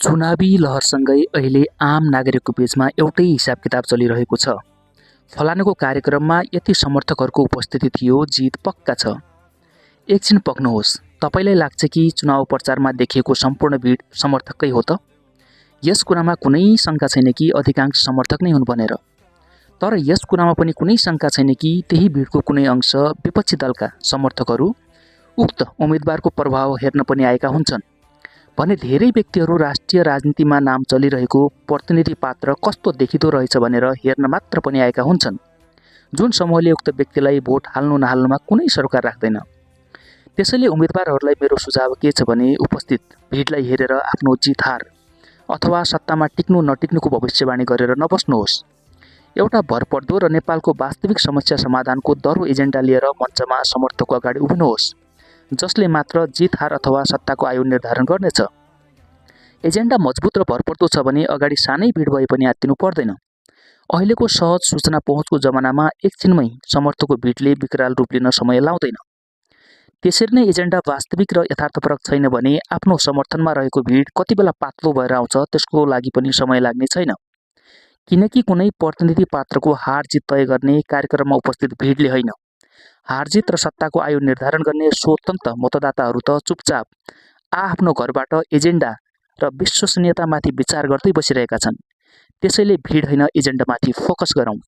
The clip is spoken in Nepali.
चुनावी लहरसँगै अहिले आम नागरिकको बीचमा एउटै हिसाब किताब चलिरहेको छ। फलानुको कार्यक्रममा यति समर्थकहरूको उपस्थिति थियो, जित पक्का छ। एकछिन पक्नुहोस्, तपाईलाई लाग्छ कि चुनाव प्रचारमा देखिएको सम्पूर्ण भिड समर्थकै हो त? यस कुरामा कुनै शङ्का छैन कि अधिकांश समर्थक नै हुन् भनेर। तर यस कुरामा पनि कुनै शङ्का छैन कि त्यही भिडको कुनै अंश विपक्षी दलका समर्थकहरू उक्त उम्मेदवारको प्रभाव हेर्न पनि आएका हुन्छन् भने धेरै व्यक्तिहरू राष्ट्रिय राजनीतिमा नाम चलिरहेको प्रतिनिधि पात्र कस्तो देखिदो रहेछ भनेर हेर्न मात्र पनि आएका हुन्छन्, जुन समूहले उक्त व्यक्तिलाई भोट हाल्नु नहाल्नुमा कुनै सरकार राख्दैन। त्यसैले उम्मेदवारहरूलाई मेरो सुझाव के छ भने उपस्थित भिडलाई हेरेर आफ्नो जित हार अथवा सत्तामा टिक्नु नटिक्नुको भविष्यवाणी गरेर नबस्नुहोस्। एउटा भरपर्दो र नेपालको वास्तविक समस्या समाधानको दह्रो एजेन्डा लिएर मञ्चमा समर्थकको अगाडि उभिनुहोस्, जसले मात्र जित हार अथवा सत्ताको आयु निर्धारण गर्नेछ। एजेन्डा मजबुत र भरपर्दो छ भने अगाडि सानै भिड भए पनि आत्तिनु पर्दैन। अहिलेको सहज सूचना पहुँचको जमानामा एकछिनमै समर्थकको भिडले विकराल रूप लिन समय लाउँदैन। त्यसरी नै एजेन्डा वास्तविक र यथार्थपरक छैन भने आफ्नो समर्थनमा रहेको भिड कति बेला पातलो भएर आउँछ त्यसको लागि पनि समय लाग्ने छैन। किनकि कुनै प्रतिनिधि पात्रको हार जित तय गर्ने कार्यक्रममा उपस्थित भिडले होइन, हारजित र सत्ताको आयु निर्धारण गर्ने स्वतन्त्र मतदाताहरू त चुपचाप आफ्नो घरबाट एजेन्डा र विश्वसनीयतामाथि विचार गर्दै बसिरहेका छन्। त्यसैले भिड होइन, एजेन्डामाथि फोकस गरौँ।